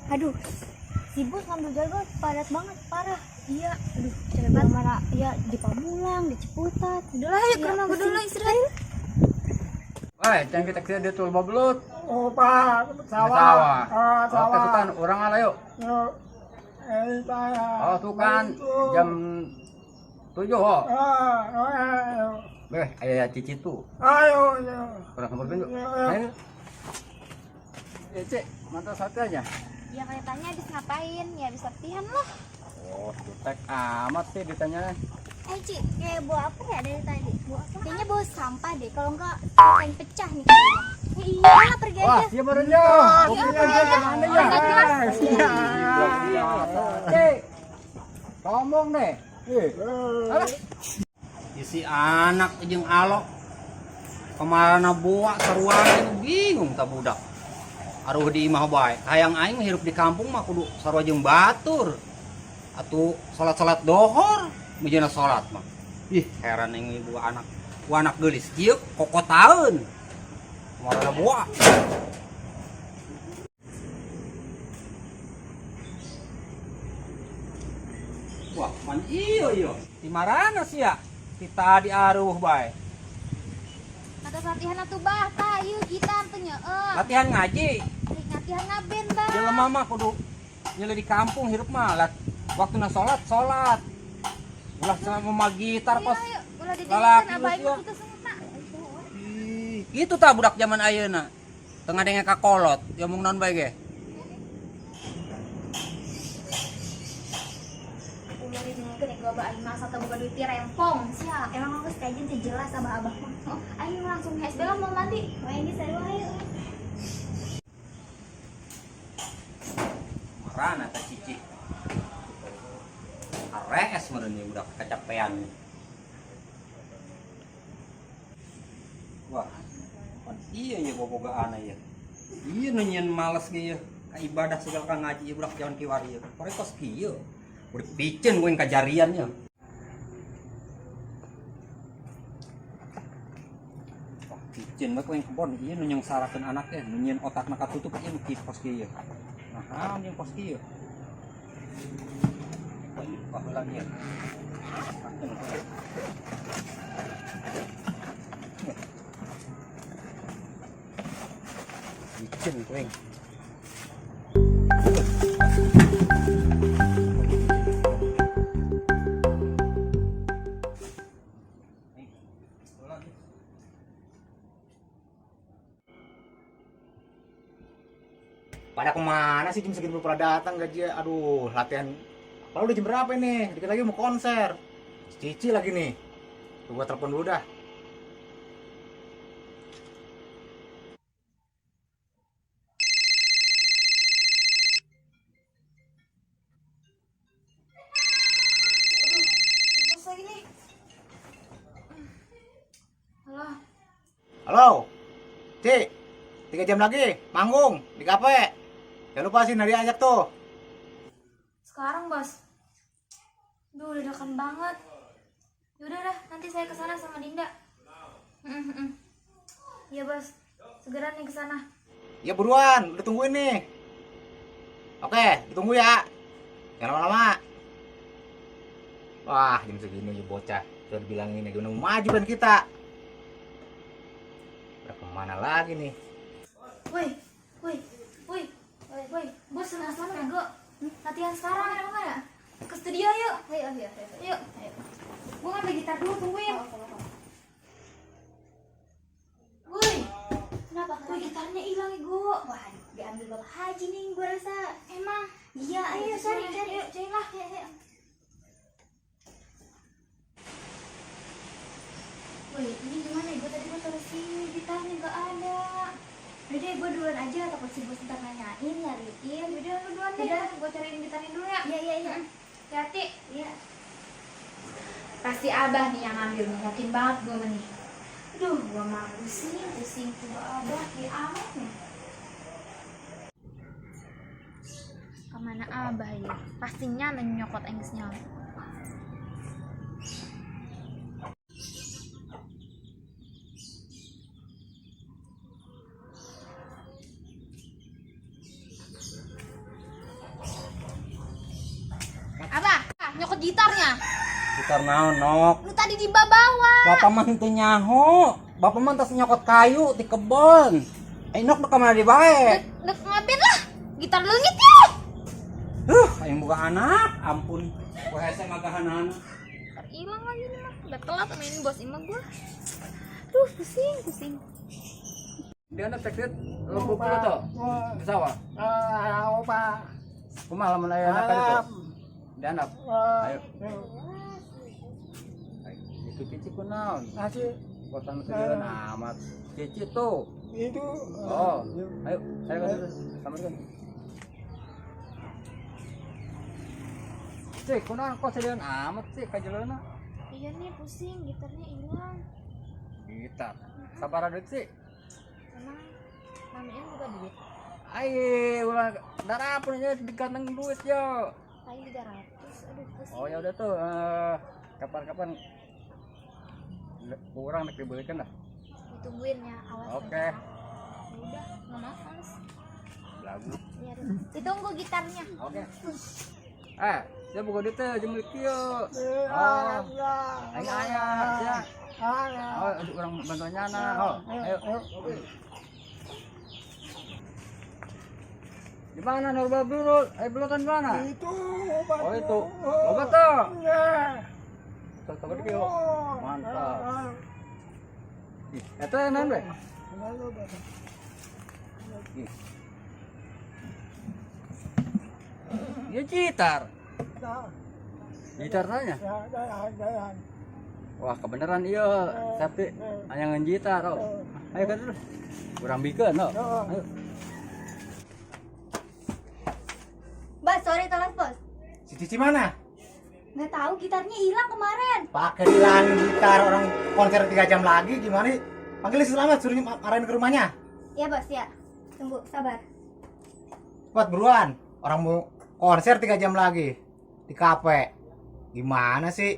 Aduh, si bos ngambil jadwal padat banget, parah. Iya, aduh, capek banget. Mana ya di Pamulang, di Ciputat. Udah lah, yuk ke Iya, rumah gue dulu pusing. istirahat. Wah, jangan kita kira dia tuh belut. Oh, Pak, Sawah. sawah. Ah, Oke, sawah. tuh kan orang ala yuk. Yuk. Eh, saya. Oh, tuh kan jam 7 oh. Ah, oh, ayo. Beh, ayah cici tuh. Ayo, ayo. Orang nomor yuk. Ayo, ayo. Ayo. Eh, Cik, mantap satu aja. Ya kelihatannya habis ngapain? Ya habis latihan lah. Oh, jutek amat sih ditanya. Eh, Ci, kayak bawa apa ya dari tadi? Bawa apa? Kayaknya bawa sampah deh, kalau enggak kain pecah nih kayaknya. Eh, iya, pergi Wah, aja. siapa barunya? Kopinya aja mana ya? Cik, sombong deh. Eh, alah. Isi anak jeung alok kemana buak seruan bingung tak budak aruh di imah bae hayang aing hirup di kampung mah kudu sarua jeung batur atuh salat-salat dohor mujana salat mah ih heran aing ibu anak ku anak geulis kieu kokotaeun kemana buak. Wah, man iyo iyo. Di marana sih ya? Kita di aruh bae. Kata latihan atuh bah, tah ieu gitar teh nyeueut. Latihan ngaji. Latihan ngaben bah. Jelema mah kudu nyele di kampung hirup mah lat. Waktuna salat, salat. Ulah sama mah gitar Ayo, kos. ayo, ulah Lalaki didengerin abah geus ya. mah kitu sengutna. Ih, gitu tah budak zaman ayeuna. Tengah denge kakolot, ya mung naon bae ge. Ulah didengerin gua abah aing masa teu boga duit rempong sia. Emang aku sekali aja jelas sama abah mah. Oh, aing langsung HSB lah mau mandi. Wah, ini seru ayo. Marana tah cici. Arees meureun ieu budak kecapean. Wah, pan iya ya bobogaan ieu. Ieu nu nyieun males ge ieu. Ka ibadah segala ka ngaji ieu budak jaman kiwari ieu. Pore kos kieu. Udah piceun gue kajarian nya. Wah, piceun bae ku kebon ieu nu nyengsarakeun anak teh, nu nyieun otakna katutup ieu nu kieu kos kieu. Nah, naon jeung kos kieu? Wah, ieu baheula ieu. Piceun kuing. Pada kemana sih jam segini belum pada datang gaji? Aduh, latihan. Kalau udah jam berapa ini? Dikit lagi mau konser. Cici lagi nih. Tuh, gua telepon dulu dah. Terus lagi nih. Halo, Halo. Ci, 3 jam lagi manggung di kafe. Jangan lupa sih Nadia ajak tuh. sekarang bos. Duh, dadakan banget. Yaudah dah, nanti saya kesana sama Dinda. Iya bos, segera nih kesana. Ya buruan, udah tungguin nih. Oke, ditunggu ya. Jangan lama-lama. Wah, jam segini aja bocah. Udah dibilangin ya, gimana mau maju kan kita. Udah kemana lagi nih? Woi, woi, woi, woi, woi, bos sana sana go. Latihan sekarang ada mana? Ke studio yuk. Ayo, ayo, ayo. Yuk. Gua ngambil gitar dulu, tungguin. Woi, Kenapa? woi gitarnya hilang ibu. Wah, diambil Bapak Haji nih gua rasa. Emang. Iya, ayo Ayo cari, cari, cari. yuk cari lah. Ayo, ayo. Woi, ini gimana ya? Gua tadi gua taruh sini gitarnya nggak ada. Udah deh, gua duluan aja takut si bos ntar nanyain, nyariin. Udah, lu duluan deh. Udah. Gua cariin gitarnya dulu ya. Iya, iya, iya. Hati-hati. Iya. Pasti abah nih yang ngambil, yakin banget gue mah nih. Aduh, gua mah pusing, pusing coba abah kayak amat nih. Kemana abah ya? Pastinya nyokot enggesnya. gitarnya. Gitar naon, Nok? Lu tadi dibawa. Bapak mah henteu nyaho. Bapak mah tas nyokot kayu di kebon. Eh, Nok ka mana di bae? Dek ngabin lah. Gitar leungit ya. Aing boga anak, ampun. Ku hese magahanana. Ntar hilang lagi nih mah. Udah telat main bos ima gua. Duh, pusing, pusing. Dia anak sakit lembut dulu tuh. Di sawah. Opa. Kumaha lamun aya anak itu? Di anak. Ayo. Itu Cici kunaon? Nasi Kosan sedieuan amat. Cici tuh. itu. Oh, ayo, saya kasih sama kan. Cik, kunaon kok sedieuan amat sih kajeleuna? Iya nih, pusing, gitarnya hilang. Gitar. Sabaraha duit sih? Emang mamiin buka duit. Ai, ulah darah pun nya diganteng duit yo. Paling 300. Aduh, pusing. Oh ya udah tuh, kapan-kapan kurang nek dibelikan lah. Ditungguin ya, awas. Oke. Ya udah, nggak mau, males. Lagu. Iya, ditunggu gitarnya. Oke. Eh, saya buka duit teh jeung kieu. Oh. Aing aya, sia. Oh, aduh, orang bantuannya na. Oh, ayo. Di mana Norba Blurul? Eh, belutan di mana? Itu. Oh, itu. Loba tuh. Ya. Coba kieu. Mantap. Ih, eta naon we? Ih. Iya gitar. Gitar tanya. Wah, kebenaran iya, tapi hanya gitar oh. Ayo kan dulu. Kurang bikeun oh. Ayo. Bos, sorry telat, Bos. Si Cici mana? Nggak tahu gitarnya hilang kemarin. Pakai hilangin gitar orang konser 3 jam lagi gimana? Panggil si Selamat suruh arahin ke rumahnya. Ya, Bos, ya. Tunggu, sabar. Cepat buruan. Orang mau konser 3 jam lagi di kafe. Gimana sih?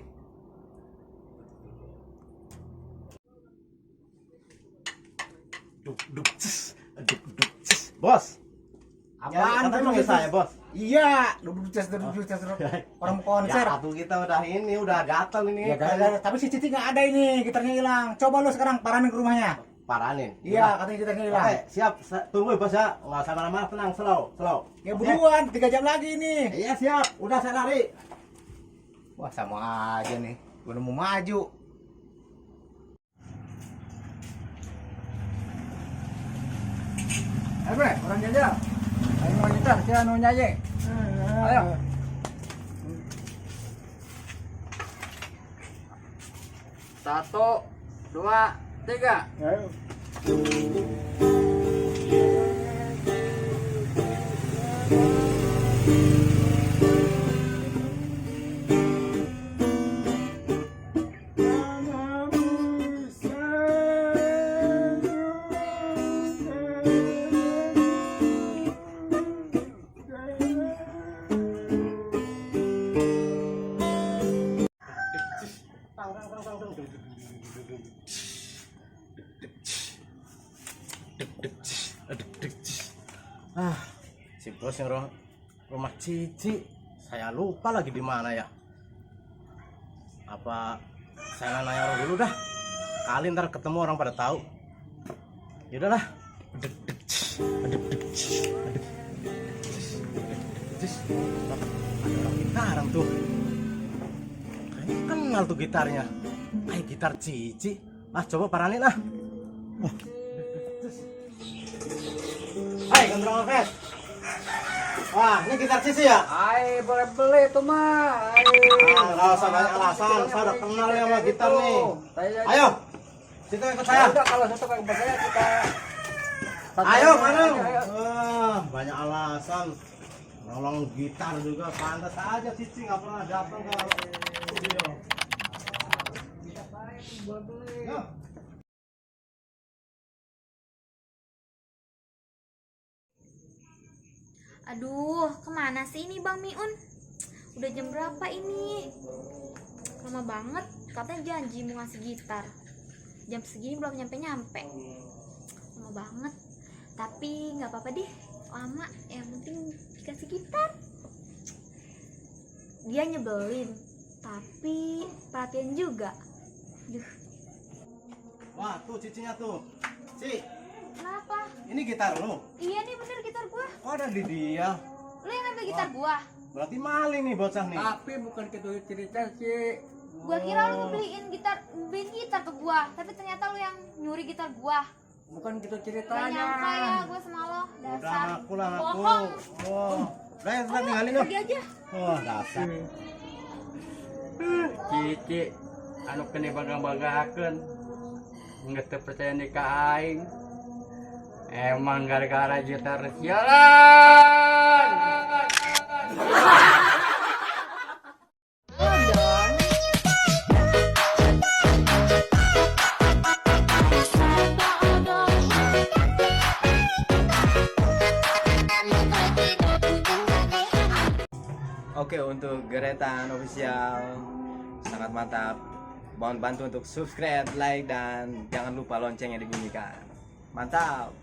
Duk duk ces, duk duk ces. Bos, Apaan katanya tuh manggil saya, Bos? Iya, duk duk ces, duk duk ces, duk. Orang mau konser. Ya, atuh kita udah ini, udah datang ini. Ya, gara-gara, tapi si Cici nggak ada ini, gitarnya hilang. Coba lu sekarang paranin ke rumahnya. Paranin. Iya, katanya gitarnya hilang. Oke, siap. Tunggu ya, Bos ya. Nggak usah marah-marah, tenang, slow, slow. Ya Oke. buruan, 3 jam lagi ini. Iya, siap. Udah saya lari. Wah, sama aja nih. Gua udah mau maju. Ayo, bre, orang jajal. Ayo mau gitar, sia nu nyanyi. Ayo. Satu, dua, tiga. Ayo. Ah, si bos yang rumah Cici, saya lupa lagi di mana ya. Apa saya nanya orang dulu dah. Kali ntar ketemu orang pada tahu. Yaudahlah. Deg deg deg deg deg Ada orang gitaran tuh. Kayaknya kenal tuh gitarnya. Kayak gitar Cici. Ah, coba paranin ah. Hai, Gondrong Alves. Wah, ini gitar Cici ya? Ai, boleh beli itu mah. Ai. Ah, nggak usah banyak alasan, saya udah kenal ya sama gitar nih. Saya Ayo, situ ikut saya. Udah kalau satu kayak saya kita. Ayo, mana? Ayo. Wah, banyak alasan. Nolong gitar juga pantas aja Cici nggak pernah datang ke studio. Boleh beli. Yo. Aduh, kemana sih ini Bang Miun? Udah jam berapa ini? Lama banget, katanya janji mau ngasih gitar. Jam segini belum nyampe-nyampe. Lama banget. Tapi nggak apa-apa deh, lama. Yang penting dikasih gitar. Dia nyebelin, Tapi perhatian juga. Duh, Wah, tuh cicinya tuh. Ci, kenapa? Ini gitar lu. Iya nih, bener gitar gua. Kok ada di dia? Lu yang ngambil gitar gua. Berarti maling nih bocah nih. Tapi bukan gitu cerita sih. Gua kira lu ngebeliin gitar, beliin gitar ke gua, tapi ternyata lu yang nyuri gitar gua. Bukan gitu Gak ceritanya. nyangka ya gua sama lo, Udah dasar. ngaku lah, ngaku. Bohong. Oh. Udah ya, tetap tinggalin lu. Pergi aja. Wah, dasar. Cici anu kena bangga-banggakeun nggak terpercaya nih ka aing. Emang gara-gara gitar sialan. Lo dong. Oke, untuk Geretan Official sangat mantap. Mohon bantu untuk subscribe, like, dan jangan lupa loncengnya dibunyikan. Mantap.